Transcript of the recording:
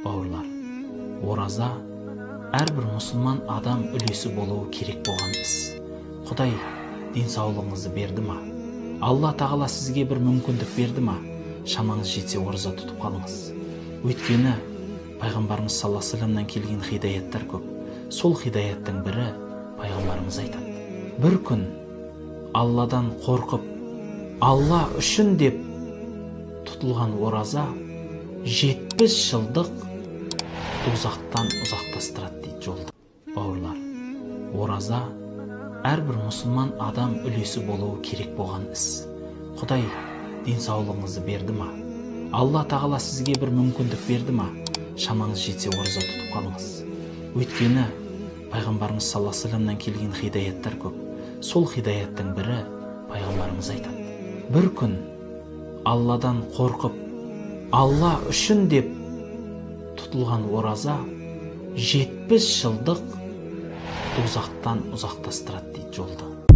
Бауырлар, ораза әрбір мұсылман адам үлесі болуы керек болған іс. Құдай денсаулығыңызды берді ма? Алла тағала сізге бір мүмкіндік берді ма? Шамаңыз жетсе, ораза тұтып қалыңыз. Өйткені пайғамбарымыз саллаллаху алейхи вассаламнан келген хидаяттар көп. Сол хидаяттың бірі, пайғамбарымыз айтады: бір күн Алладан қорқып, Алла үшін деп тұтылған ораза 70 жылдық дозақтан ұзақтастырады дейді жолды. Бауырлар, ораза әрбір мұсылман адам үлесі болуы керек болған іс. Құдай денсаулығыңызды берді ма? Алла тағала сізге бір мүмкіндік берді ма? Шамаңыз жетсе, ораза тұтып қалыңыз. Өйткені пайғамбарымыз саллаллаху алейхи вассаламнан келген хидаяттар көп. Сол хидаяттың бірі, пайғамбарымыз айтады: бір күн Алладан қорқып, Алла үшін деп тұтылған ораза 70 жылдық дозақтан ұзақтастырады дейді жолды.